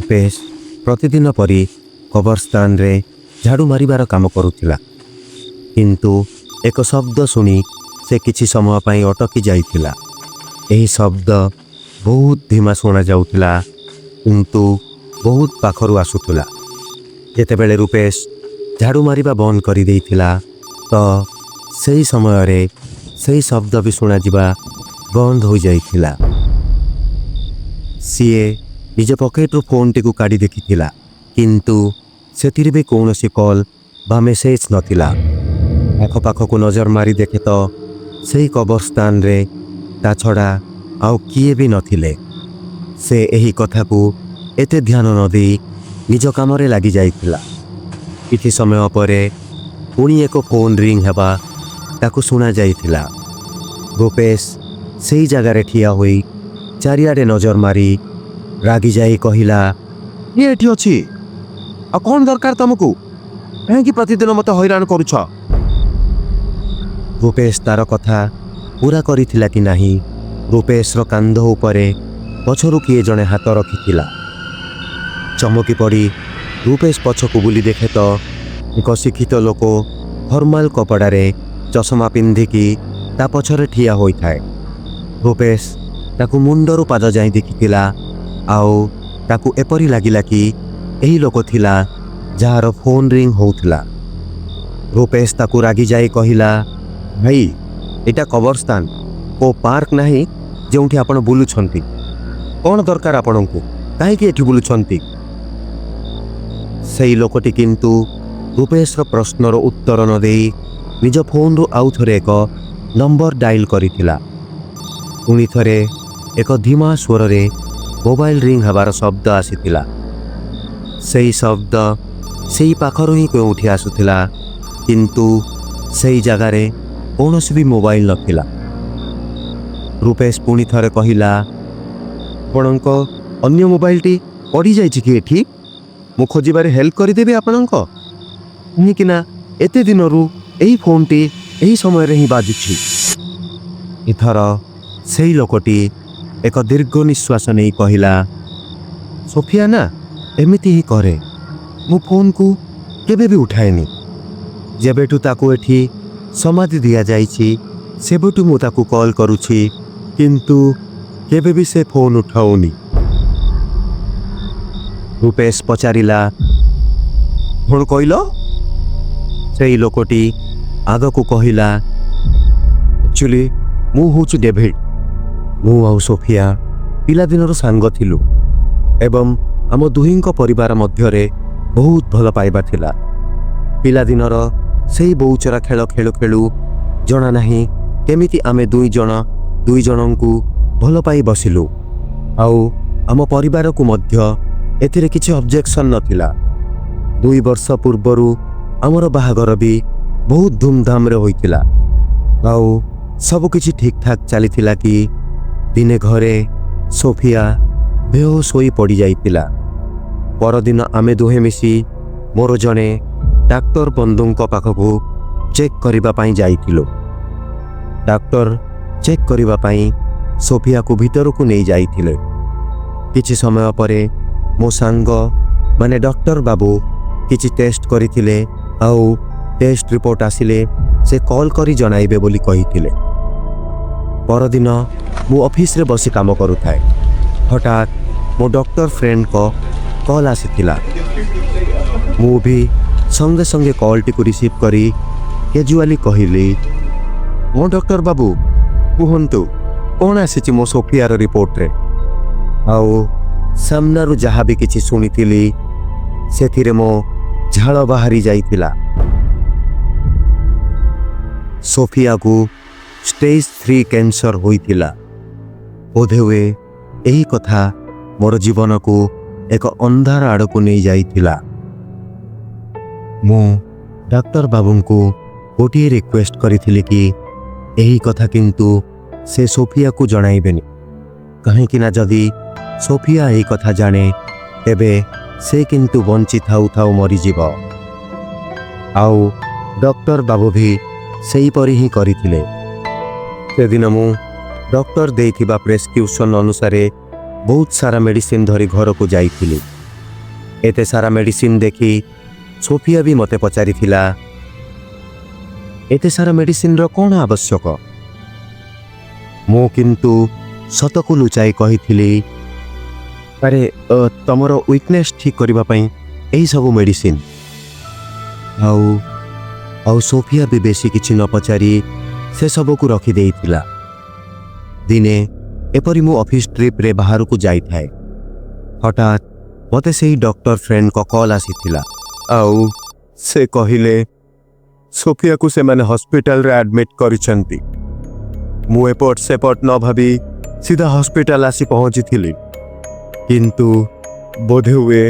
ରୂପେଶ ପ୍ରତିଦିନ ପରି କବରସ୍ଥାନରେ ଝାଡ଼ୁ ମାରିବାର କାମ କରୁଥିଲା, କିନ୍ତୁ ଏକ ଶବ୍ଦ ଶୁଣି ସେ କିଛି ସମୟ ପାଇଁ ଅଟକି ଯାଇଥିଲା। ଏହି ଶବ୍ଦ ବହୁତ ଧୀମା ଶୁଣାଯାଉଥିଲା, କିନ୍ତୁ ବହୁତ ପାଖରୁ ଆସୁଥିଲା। ଯେତେବେଳେ ରୂପେଶ ଝାଡ଼ୁ ମାରିବା ବନ୍ଦ କରିଦେଇଥିଲା, ତ ସେହି ସମୟରେ ସେହି ଶବ୍ଦ ବି ଶୁଣାଯିବା ବନ୍ଦ ହୋଇଯାଇଥିଲା। ସିଏ ନିଜ ପକେଟରୁ ଫୋନ୍ଟିକୁ କାଢ଼ି ଦେଖିଥିଲା, କିନ୍ତୁ ସେଥିରେ ବି କୌଣସି କଲ୍ ବା ମେସେଜ ନଥିଲା। ଆଖପାଖକୁ ନଜର ମାରି ଦେଖେ ତ ସେହି କବରସ୍ଥାନରେ ତା ଛଡ଼ା ଆଉ କିଏ ବି ନଥିଲେ। ସେ ଏହି କଥାକୁ ଏତେ ଧ୍ୟାନ ନ ଦେଇ ନିଜ କାମରେ ଲାଗି ଯାଇଥିଲା। କିଛି ସମୟ ପରେ ପୁଣି ଏକ ଫୋନ୍ ରିଙ୍ଗ ହେବା ତାକୁ ଶୁଣାଯାଇଥିଲା। ରୂପେଶ ସେଇ ଜାଗାରେ ଠିଆ ହୋଇ ଚାରିଆଡ଼େ ନଜର ମାରି ରାଗିଯାଇ କହିଲା, କିଏ ଏଠି ଅଛି? ଆଉ କ'ଣ ଦରକାର ତମକୁ? କାହିଁକି ପ୍ରତିଦିନ ମୋତେ ହଇରାଣ କରୁଛ? ରୂପେଶ ତାର କଥା ପୁରା କରିଥିଲା କି ନାହିଁ, ରୂପେଶର କାନ୍ଧ ଉପରେ ପଛରୁ କିଏ ଜଣେ ହାତ ରଖିଥିଲା। ଚମକି ପଡ଼ି ରୂପେଶ ପଛକୁ ବୁଲି ଦେଖେ ତ ଏକ ଶିକ୍ଷିତ ଲୋକ ଫର୍ମାଲ କପଡ଼ାରେ ଚଷମା ପିନ୍ଧିକି ତା ପଛରେ ଠିଆ ହୋଇଥାଏ। ରୂପେଶ ତାକୁ ମୁଣ୍ଡରୁ ପାଦ ଯାଏଁ ଦେଖିଥିଲା, ଆଉ ତାକୁ ଏପରି ଲାଗିଲା କି ଏହି ଲୋକ ଥିଲା ଯାହାର ଫୋନ୍ ରିଙ୍ଗ ହେଉଥିଲା। ରୂପେଶ ତାକୁ ରାଗିଯାଇ କହିଲା, ଭାଇ, ଏଇଟା କବରସ୍ଥାନ, କୋଉ ପାର୍କ ନାହିଁ ଯେଉଁଠି ଆପଣ ବୁଲୁଛନ୍ତି। କ'ଣ ଦରକାର ଆପଣଙ୍କୁ? କାହିଁକି ଏଠି ବୁଲୁଛନ୍ତି? ସେଇ ଲୋକଟି କିନ୍ତୁ ରୂପେଶର ପ୍ରଶ୍ନର ଉତ୍ତର ନ ଦେଇ ନିଜ ଫୋନ୍ରୁ ଆଉ ଥରେ ଏକ ନମ୍ବର ଡାଇଲ୍ କରିଥିଲା। ପୁଣି ଥରେ ଏକ ଧୀମା ସ୍ୱରରେ ମୋବାଇଲ ରିଙ୍ଗ ହେବାର ଶବ୍ଦ ଆସିଥିଲା। ସେଇ ଶବ୍ଦ ସେଇ ପାଖରୁ ହିଁ କେଉଁଠି ଆସୁଥିଲା, କିନ୍ତୁ ସେଇ ଜାଗାରେ କୌଣସି ବି ମୋବାଇଲ ନଥିଲା। ରୂପେଶ ପୁଣି ଥରେ କହିଲା, ଆପଣଙ୍କ ଅନ୍ୟ ମୋବାଇଲଟି ପଡ଼ିଯାଇଛି କି ଏଠି? ମୁଁ ଖୋଜିବାରେ ହେଲ୍ପ କରିଦେବି ଆପଣଙ୍କ, କାହିଁକି ନା ଏତେ ଦିନରୁ ଏହି ଫୋନ୍ଟି ଏହି ସମୟରେ ହିଁ ବାଜୁଛି। ଏଥର ସେଇ ଲୋକଟି ଏକ ଦୀର୍ଘ ନିଶ୍ୱାସ ନେଇ କହିଲା, ସୋଫିଆ ନା ଏମିତି ହିଁ କରେ। ମୁଁ ଫୋନ୍କୁ କେବେ ବି ଉଠାଏନି। ଯେବେଠୁ ତାକୁ ଏଠି ସମାଧି ଦିଆଯାଇଛି, ସେବେଠୁ ମୁଁ ତାକୁ କଲ୍ କରୁଛି, କିନ୍ତୁ କେବେ ବି ସେ ଫୋନ୍ ଉଠାଉନି। ରୂପେଶ ପଚାରିଲା, କ'ଣ କହିଲ? ସେଇ ଲୋକଟି ଆଗକୁ କହିଲା, ଆକ୍ଚୁଆଲି ମୁଁ ହେଉଛି ଡେଭିଡ୍। ମୁଁ ଆଉ ସୋଫିଆ ପିଲାଦିନରୁ ସାଙ୍ଗ ଥିଲୁ ଏବଂ ଆମ ଦୁହିଁଙ୍କ ପରିବାର ମଧ୍ୟରେ ବହୁତ ଭଲ ପାଇବା ଥିଲା। ପିଲାଦିନର ସେଇ ବୋଉଚୋରା ଖେଳ ଖେଳୁ ଖେଳୁ ଜଣା ନାହିଁ କେମିତି ଆମେ ଦୁଇ ଜଣ ଦୁଇ ଜଣଙ୍କୁ ଭଲ ପାଇ ବସିଲୁ, ଆଉ ଆମ ପରିବାରକୁ ମଧ୍ୟ ଏଥିରେ କିଛି ଅବଜେକ୍ସନ୍ ନଥିଲା। 2 ବର୍ଷ ପୂର୍ବରୁ ଆମର ବାହାଘର ବି ବହୁତ ଧୁମଧାମରେ ହୋଇଥିଲା, ଆଉ ସବୁକିଛି ଠିକଠାକ୍ ଚାଲିଥିଲା କି ଦିନେ ଘରେ ସୋଫିଆ ବେହୋସ ହୋଇ ପଡ଼ିଯାଇଥିଲା। ପରଦିନ ଆମେ ଦୁହେଁ ମିଶି ମୋର ଜଣେ ଡାକ୍ତର ବନ୍ଧୁଙ୍କ ପାଖକୁ ଚେକ୍ କରିବା ପାଇଁ ଯାଇଥିଲୁ। ଡାକ୍ତର ଚେକ୍ କରିବା ପାଇଁ ସୋଫିଆକୁ ଭିତରକୁ ନେଇ ଯାଇଥିଲେ। କିଛି ସମୟ ପରେ ମୋ ସାଙ୍ଗ ମାନେ ଡକ୍ଟର ବାବୁ କିଛି ଟେଷ୍ଟ କରିଥିଲେ, ଆଉ ଟେଷ୍ଟ ରିପୋର୍ଟ ଆସିଲେ ସେ କଲ୍ କରି ଜଣାଇବେ ବୋଲି କହିଥିଲେ। ପରଦିନ ମୁଁ ଅଫିସରେ ବସି କାମ କରୁଥାଏ। ହଠାତ୍ ମୋ ଡକ୍ଟର ଫ୍ରେଣ୍ଡଙ୍କ କଲ୍ ଆସିଥିଲା। ମୁଁ ବି ସଙ୍ଗେ ସଙ୍ଗେ କଲ୍ଟିକୁ ରିସିଭ୍ କରି କ୍ୟାଜୁଆଲି କହିଲି, ହଁ ଡକ୍ଟର ବାବୁ, କୁହନ୍ତୁ, କ'ଣ ଆସିଛି ମୋ ସୋଫିଆର ରିପୋର୍ଟରେ? ଆଉ ସାମ୍ନାରୁ ଯାହା ବି କିଛି ଶୁଣିଥିଲି, ସେଥିରେ ମୋ ଝାଳ ବାହାରି ଯାଇଥିଲା। ସୋଫିଆକୁ ଷ୍ଟେଜ୍ 3 କ୍ୟାନ୍ସର ହୋଇଥିଲା। ବୋଧହୁଏ ଏହି କଥା ମୋର ଜୀବନକୁ ଏକ ଅନ୍ଧାର ଆଡ଼କୁ ନେଇ ଯାଇଥିଲା। ମୁଁ ଡାକ୍ତର ବାବୁଙ୍କୁ ଗୋଟିଏ ରିକ୍ୱେଷ୍ଟ କରିଥିଲି କି ଏହି କଥା କିନ୍ତୁ ସେ ସୋଫିଆକୁ ଜଣାଇବେନି, କାହିଁକି ନା ଯଦି ସୋଫିଆ ଏହି କଥା ଜାଣେ, ତେବେ ସେ କିନ୍ତୁ ବଞ୍ଚି ଥାଉ ଥାଉ ମରିଯିବ। ଆଉ ଡକ୍ଟର ବାବୁ ବି ସେହିପରି ହିଁ କରିଥିଲେ। ସେଦିନ ମୁଁ ଡକ୍ଟର ଦେଇଥିବା ପ୍ରେସକ୍ରିପସନ୍ ଅନୁସାରେ ବହୁତ ସାରା ମେଡ଼ିସିନ ଧରି ଘରକୁ ଯାଇଥିଲି। ଏତେ ସାରା ମେଡ଼ିସିନ ଦେଖି ସୋଫିଆ ବି ମୋତେ ପଚାରିଥିଲା, ଏତେ ସାରା ମେଡ଼ିସିନର କ'ଣ ଆବଶ୍ୟକ? ମୁଁ କିନ୍ତୁ ସତକୁ ଲୁଚାଇ କହିଥିଲି, ଆରେ, ତମର ୱିକନେସ୍ ଠିକ୍ କରିବା ପାଇଁ ଏହିସବୁ ମେଡ଼ିସିନ। ଆଉ ସୋଫିଆ ବି ବେଶୀ କିଛି ନ ପଚାରି ସେସବୁକୁ ରଖିଦେଇଥିଲା। ଦିନେ ଏପରି ମୁଁ ଅଫିସ୍ ଟ୍ରିପ୍ରେ ବାହାରକୁ ଯାଇଥାଏ। ହଠାତ୍ ମୋତେ ସେଇ ଡକ୍ଟର ଫ୍ରେଣ୍ଡଙ୍କ କଲ୍ ଆସିଥିଲା ଆଉ ସେ କହିଲେ, ସୋଫିଆକୁ ସେମାନେ ହସ୍ପିଟାଲରେ ଆଡମିଟ୍ କରିଛନ୍ତି। ମୁଁ ଏପଟ ସେପଟ ନ ଭାବି ସିଧା ହସ୍ପିଟାଲ ଆସି ପହଞ୍ଚିଥିଲି। କିନ୍ତୁ ବୋଧହୁଏ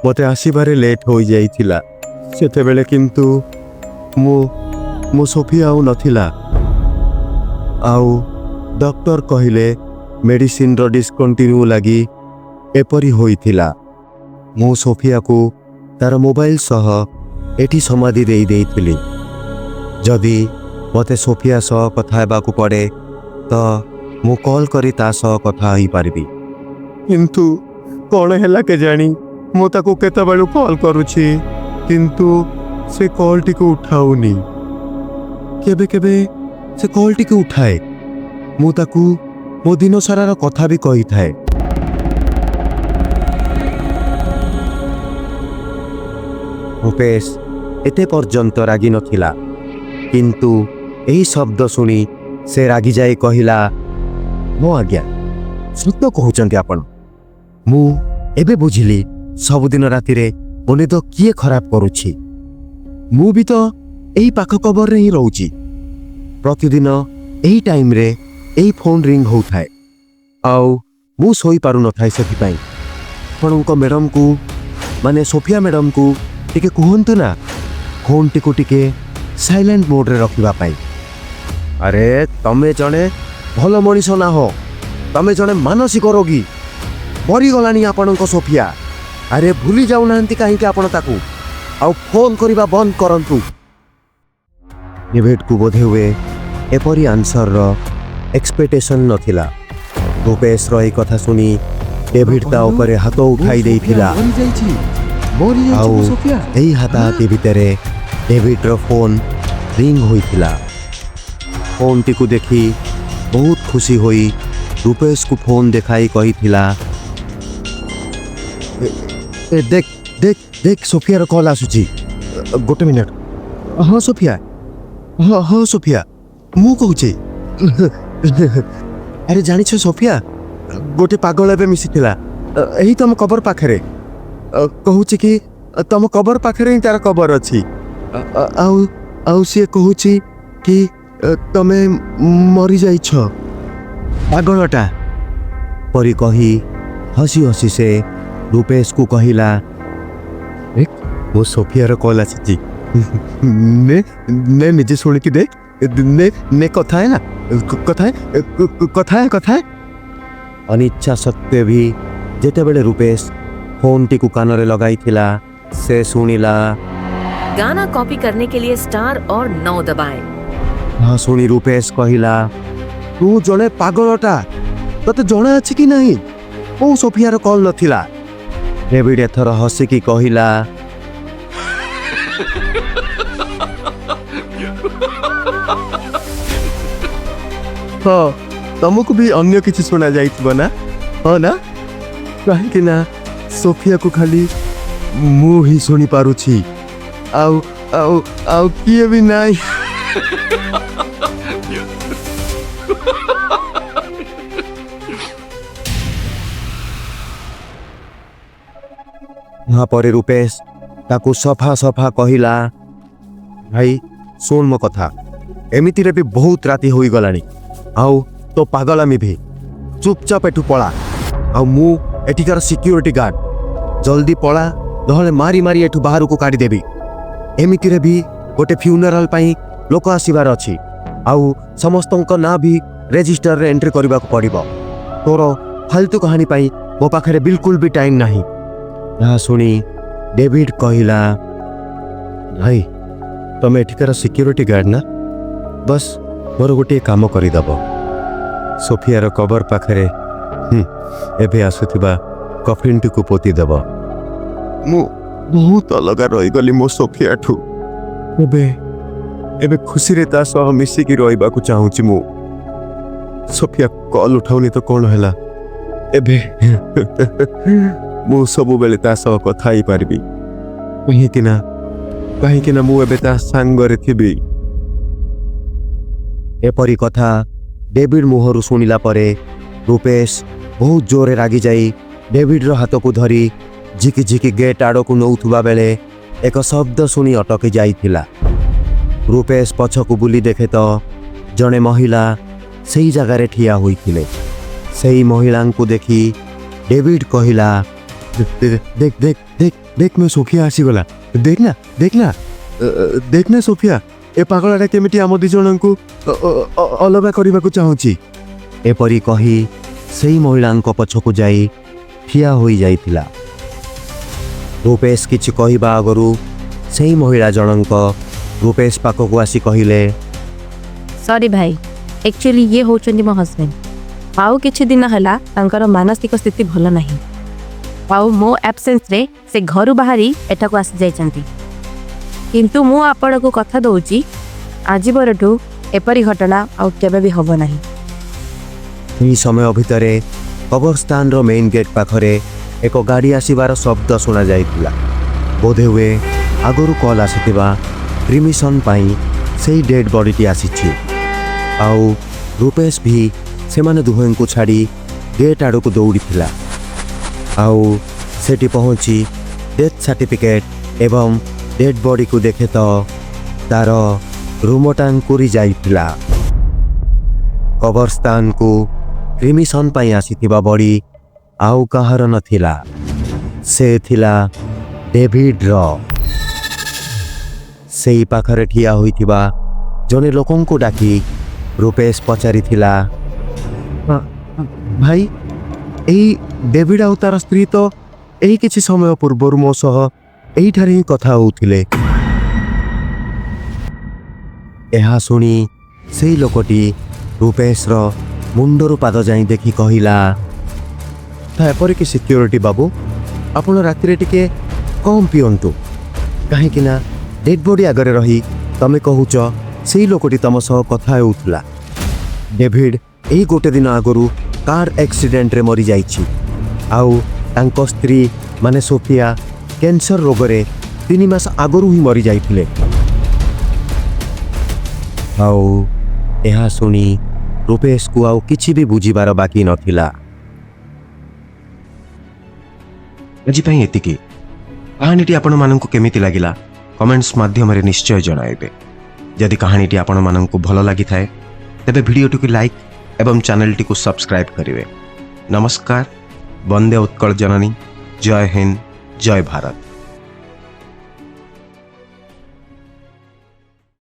ମୋତେ ଆସିବାରେ ଲେଟ୍ ହୋଇଯାଇଥିଲା। ସେତେବେଳେ କିନ୍ତୁ ମୁଁ ମୋ ସୋଫିଆ ଆଉ ନଥିଲା। ଆଉ ଡକ୍ଟର କହିଲେ, ମେଡ଼ିସିନର ଡିସକଣ୍ଟିନ୍ୟୁ ଲାଗି ଏପରି ହୋଇଥିଲା। ମୁଁ ସୋଫିଆକୁ ତାର ମୋବାଇଲ ସହ ଏଠି ସମାଧି ଦେଇ ଦେଇଥିଲି। ଯଦି ମୋତେ ସୋଫିଆ ସହ କଥା ହେବାକୁ ପଡ଼େ ତ ମୁଁ କଲ୍ କରି ତା ସହ କଥା ହୋଇପାରିବି। କିନ୍ତୁ କ'ଣ ହେଲା କେଜାଣି, ମୁଁ ତାକୁ କେତେବେଳୁ କଲ୍ କରୁଛି, କିନ୍ତୁ ସେ କଲ୍ଟିକୁ ଉଠାଉନି। କେବେ କେବେ ସେ କଲ୍ଟିକୁ ଉଠାଏ। ମୁଁ ତାକୁ ମୋ ଦିନ ସାରାର କଥା ବି କହିଥାଏ। ଭୂପେଶ ଏତେ ପର୍ଯ୍ୟନ୍ତ ରାଗି ନଥିଲା, କିନ୍ତୁ ଏହି ଶବ୍ଦ ଶୁଣି ସେ ରାଗିଯାଇ କହିଲା, ହଁ ଆଜ୍ଞା, ସତ କହୁଛନ୍ତି ଆପଣ। ମୁଁ ଏବେ ବୁଝିଲି ସବୁଦିନ ରାତିରେ ମୋ ନିଦ କିଏ ଖରାପ କରୁଛି। ମୁଁ ବି ତ ଏହି ପାଖ କବରରେ ହିଁ ରହୁଛି। ପ୍ରତିଦିନ ଏହି ଟାଇମ୍ରେ ଏହି ଫୋନ୍ ରିଙ୍ଗ ହେଉଥାଏ ଆଉ ମୁଁ ଶୋଇପାରୁନଥାଏ। ସେଥିପାଇଁ ଆପଣଙ୍କ ମ୍ୟାଡ଼ମକୁ, ମାନେ ସୋଫିଆ ମ୍ୟାଡ଼ମକୁ ଟିକେ କୁହନ୍ତୁ ନା ଫୋନ୍ଟିକୁ ଟିକେ ସାଇଲେଣ୍ଟ ମୋଡ଼ରେ ରଖିବା ପାଇଁ। ଆରେ, ତମେ ଜଣେ ଭଲ ମଣିଷ ନାହଁ, ତମେ ଜଣେ ମାନସିକ ରୋଗୀ। ମରିଗଲାଣି ଆପଣଙ୍କ ସୋଫିଆ। ଆରେ, ଭୁଲି ଯାଉନାହାନ୍ତି କାହିଁକି ଆପଣ ତାକୁ? ଆଉ ଫୋନ୍ କରିବା ବନ୍ଦ କରନ୍ତୁ। ଡେଭିଡକୁ ବୋଧହୁଏ ଏପରି ଆନ୍ସରର ଏକ୍ସପେକ୍ଟେସନ୍ ନଥିଲା। ଭୂପେଶର ଏହି କଥା ଶୁଣି ଡେଭିଡ ତା ଉପରେ ହାତ ଉଠାଇ ଦେଇଥିଲା। ମରିଯାଇଛି, ମରିଯାଇଛି। ଆଉ ମୋ ସୋଫିଆ। ଏହି ହାତାହାତି ଭିତରେ ଡେଭିଡର ଫୋନ୍ ରିଙ୍ଗ ହୋଇଥିଲା। ଫୋନ୍ଟିକୁ ଦେଖି ବହୁତ ଖୁସି ହୋଇ ରୂପେଶକୁ ଫୋନ୍ ଦେଖାଇ କହିଥିଲା, ଏ ଦେଖ, ଦେଖ, ଦେଖ, ସୋଫିଆର କଲ୍ ଆସୁଛି। ଗୋଟେ ମିନିଟ୍। ହଁ ସୋଫିଆ, ହଁ ସୋଫିଆ, ମୁଁ କହୁଛି। ଆରେ ଜାଣିଛ ସୋଫିଆ, ଗୋଟେ ପାଗଳ ଏବେ ମିଶିଥିଲା ଏହି ତମ କବର ପାଖରେ। କହୁଛି କି ତମ କବର ପାଖରେ ହିଁ ତାର କବର ଅଛି। ଆଉ ସିଏ କହୁଛି କି ତମେ ମରିଯାଇଛ। ପାଗଳଟା ପରି କହି ହସି ହସି ସେ ରୂପେଶକୁ କହିଲା, "ଦେଖ, ମୋ ସୋଫିଆର କଲ୍ ଆସିଛି। ନେ ନେ, ନିଜେ ଶୁଣିକି ଦେ। ନେ ନେ, କଥା ହେ ନା, କଥା ହେ, କଥା ହେ, କଥା ହେ।" ଅନିଚ୍ଛା ସତ୍ତ୍ୱେ ବି ଯେତେବେଳେ ରୂପେଶ ଫୋନ୍ଟିକୁ କାନରେ ଲଗାଇଥିଲା, ସେ ଶୁଣିଲା, गाना कॉपी करने के लिए स्टार और 9 दबाएं। ତାହା ଶୁଣି ରୂପେଶ କହିଲା, ତୁ ଜଣେ ପାଗଳଟା। ତତେ ଜଣା ଅଛି କି ନାହିଁ, କୋଉ ସୋଫିଆର କଲ୍ ନଥିଲା? ଡେଭିଡ୍ ଏଥର ହସିକି କହିଲା, ହଁ, ତମକୁ ବି ଅନ୍ୟ କିଛି ଶୁଣା ଯାଇଥିବ ନା? ହଁ ନା? କାହିଁକି ନା ସୋଫିଆକୁ ଖାଲି ମୁଁ ହିଁ ଶୁଣିପାରୁଛି, ଆଉ କିଏ ବି ନାହିଁ। ତାପରେ ରୂପେଶ ତାକୁ ସଫା ସଫା କହିଲା, ଭାଇ, ଶୁଣ ମୋ କଥା। ଏମିତିରେ ବି ବହୁତ ରାତି ହୋଇଗଲାଣି ଆଉ ତୋ ପାଗଳାମି ବି। ଚୁପଚାପ ଏଠୁ ପଳା। ଆଉ ମୁଁ ଏଠିକାର ସିକ୍ୟୁରିଟି ଗାର୍ଡ। ଜଲ୍ଦି ପଳା, ନହେଲେ ମାରି ମାରି ଏଠୁ ବାହାରକୁ କାଢ଼ିଦେବି। ଏମିତିରେ ବି ଗୋଟେ ଫ୍ୟୁନେରାଲ ପାଇଁ ଲୋକ ଆସିବାର ଅଛି ଆଉ ସମସ୍ତଙ୍କ ନାଁ ବି ରେଜିଷ୍ଟରରେ ଏଣ୍ଟ୍ରି କରିବାକୁ ପଡ଼ିବ। ତୋର ଫାଲତୁ କାହାଣୀ ପାଇଁ ମୋ ପାଖରେ ବିଲକୁଲ ବି ଟାଇମ୍ ନାହିଁ। ଏହା ଶୁଣି ଡେଭିଡ୍ କହିଲା, ଭାଇ, ତମେ ଏଠିକାର ସିକ୍ୟୁରିଟି ଗାର୍ଡ ନା? ବସ୍, ମୋର ଗୋଟିଏ କାମ କରିଦେବ। ସୋଫିଆର କବର ପାଖରେ ଏବେ ଆସୁଥିବା କଫିନଟିକୁ ପୋତିଦେବ। ମୁଁ ବହୁତ ଅଲଗା ରହିଗଲି ମୋ ସୋଫିଆଠୁ। ଏବେ ଏବେ ଖୁସିରେ ତା ସହ ମିଶିକି ରହିବାକୁ ଚାହୁଁଛି ମୁଁ। ସୋଫିଆ କଲ୍ ଉଠାଉନି ତ କ'ଣ ହେଲା, ଏବେ ମୁଁ ସବୁବେଳେ ତା ସହ କଥା ହେଇପାରିବି, କାହିଁକି ନା ମୁଁ ଏବେ ତା ସାଙ୍ଗରେ ଥିବି। ଏପରି କଥା ଡେଭିଡ୍ ମୁହଁରୁ ଶୁଣିଲା ପରେ ରୂପେଶ ବହୁତ ଜୋରରେ ରାଗିଯାଇ ଡେଭିଡ୍ର ହାତକୁ ଧରି ଝିକି ଝିକି ଗେଟ୍ ଆଡ଼କୁ ନଉଥିବା ବେଳେ ଏକ ଶବ୍ଦ ଶୁଣି ଅଟକି ଯାଇଥିଲା। ରୂପେଶ ପଛକୁ ବୁଲି ଦେଖେ ତ ଜଣେ ମହିଳା ସେଇ ଜାଗାରେ ଠିଆ ହୋଇଥିଲେ। ସେଇ ମହିଳାଙ୍କୁ ଦେଖି ଡେଭିଡ୍ କହିଲା, "ଦେଖ, ଦେଖ, ଦେଖ, ଦେଖ, ମୋ ସୋଫିଆ ଆସିଗଲା। ଦେଖ ନା, ଦେଖ ନା, ଦେଖ ନା ସୋଫିଆ, ଏ ପାଗଳଟା କେମିତି ଆମ ଦି ଜଣଙ୍କୁ ଅଲଗା କରିବାକୁ ଚାହୁଁଛି।" ଏପରି କହି ସେଇ ମହିଳାଙ୍କ ପଛକୁ ଯାଇ ଠିଆ ହୋଇଯାଇଥିଲା। ରୂପେଶ କିଛି କହିବା ଆଗରୁ ସେଇ ମହିଳା ଜଣଙ୍କ ରୂପେଶ ପାଖକୁ ଆସି କହିଲେ, ସରି ଭାଇ, ଆକ୍ଚୁଆଲି ଇଏ ହେଉଛନ୍ତି ମୋ ହଜବେଣ୍ଡ। ଆଉ କିଛି ଦିନ ହେଲା ତାଙ୍କର ମାନସିକ ସ୍ଥିତି ଭଲ ନାହିଁ ଆଉ ମୋ ଆବସେନ୍ସରେ ସେ ଘରୁ ବାହାରି ଏଠାକୁ ଆସିଯାଇଛନ୍ତି। କିନ୍ତୁ ମୁଁ ଆପଣଙ୍କୁ କଥା ଦେଉଛି, ଆଜି ପରଠୁ ଏପରି ଘଟଣା ଆଉ କେବେ ବି ହେବ ନାହିଁ। ଏହି ସମୟ ଭିତରେ କବରସ୍ଥାନର ମେଇନ୍ ଗେଟ୍ ପାଖରେ ଏକ ଗାଡ଼ି ଆସିବାର ଶବ୍ଦ ଶୁଣାଯାଇଥିଲା। ବୋଧେହୁଏ ଆଗରୁ କଲ୍ ଆସିଥିବା କ୍ରିମେସନ୍ ପାଇଁ ସେଇ ଡେଡ୍ ବଡ଼ିଟି ଆସିଛି। ଆଉ ରୂପେଶ ବି ସେମାନେ ଦୁହେଁଙ୍କୁ ଛାଡ଼ି ଗେଟ୍ ଆଡ଼କୁ ଦୌଡ଼ିଥିଲା ଆଉ ସେଠି ପହଞ୍ଚି ଡେଥ୍ ସାର୍ଟିଫିକେଟ୍ ଏବଂ ଡେଡ୍ ବଡ଼ିକୁ ଦେଖେ ତ ତାର ରୁମଟାଙ୍କୁରି ଯାଇଥିଲା। କବରସ୍ଥାନକୁ କ୍ରିମେସନ୍ ପାଇଁ ଆସିଥିବା ବଡ଼ି ଆଉ କାହାର ନଥିଲା, ସେ ଥିଲା ଡେଭିଡ୍ର। ସେଇ ପାଖରେ ଠିଆ ହୋଇଥିବା ଜଣେ ଲୋକଙ୍କୁ ଡାକି ରୂପେଶ ପଚାରିଥିଲା, "ଭାଇ, ଏଇ ଡେଭିଡ୍ ଆଉ ତାର ସ୍ତ୍ରୀ ତ ଏଇ କିଛି ସମୟ ପୂର୍ବରୁ ମୋ ସହ ଏଇଠାରେ ହିଁ କଥା ହେଉଥିଲେ।" ଏହା ଶୁଣି ସେଇ ଲୋକଟି ରୂପେଶର ମୁଣ୍ଡରୁ ପାଦ ଯାଇ ଦେଖି କହିଲା, "ଏପରିକି ସିକ୍ୟୁରିଟି ବାବୁ, ଆପଣ ରାତିରେ ଟିକେ କମ୍ ପିଅନ୍ତୁ, କାହିଁକି ନା ଡେଡ୍ ବଡି ଆଗରେ ରହି ତମେ କହୁଛ ସେଇ ଲୋକଟି ତମ ସହ କଥା ହେଉଥିଲା। ଡେଭିଡ୍ ଏଇ ଗୋଟେ ଦିନ ଆଗରୁ କାର୍ ଆକ୍ସିଡେଣ୍ଟରେ ମରିଯାଇଛି ଆଉ ତାଙ୍କ ସ୍ତ୍ରୀ ମାନେ ସୋଫିଆ କ୍ୟାନ୍ସର ରୋଗରେ 3 ମାସ ଆଗରୁ ହିଁ ମରିଯାଇଥିଲେ।" ଆଉ ଏହା ଶୁଣି ରୂପେଶକୁ ଆଉ କିଛି ବି ବୁଝିବାର ବାକି ନଥିଲା। ଆଜି ପାଇଁ ଏତିକି। କାହାଣୀଟି ଆପଣମାନଙ୍କୁ କେମିତି ଲାଗିଲା, କମେଣ୍ଟସ୍ ମାଧ୍ୟମରେ ନିଶ୍ଚୟ ଜଣାଇବେ। ଯଦି କାହାଣୀଟି ଆପଣମାନଙ୍କୁ ଭଲ ଲାଗିଥାଏ, ତେବେ ଭିଡ଼ିଓଟିକୁ ଲାଇକ୍ ଏବଂ ଚ୍ୟାନେଲଟିକୁ ସବସ୍କ୍ରାଇବ୍ କରିବେ। ନମସ୍କାର। ବନ୍ଦେ ଉତ୍କଳ ଜନନୀ। ଜୟ ହିନ୍ଦ, ଜୟ ଭାରତ।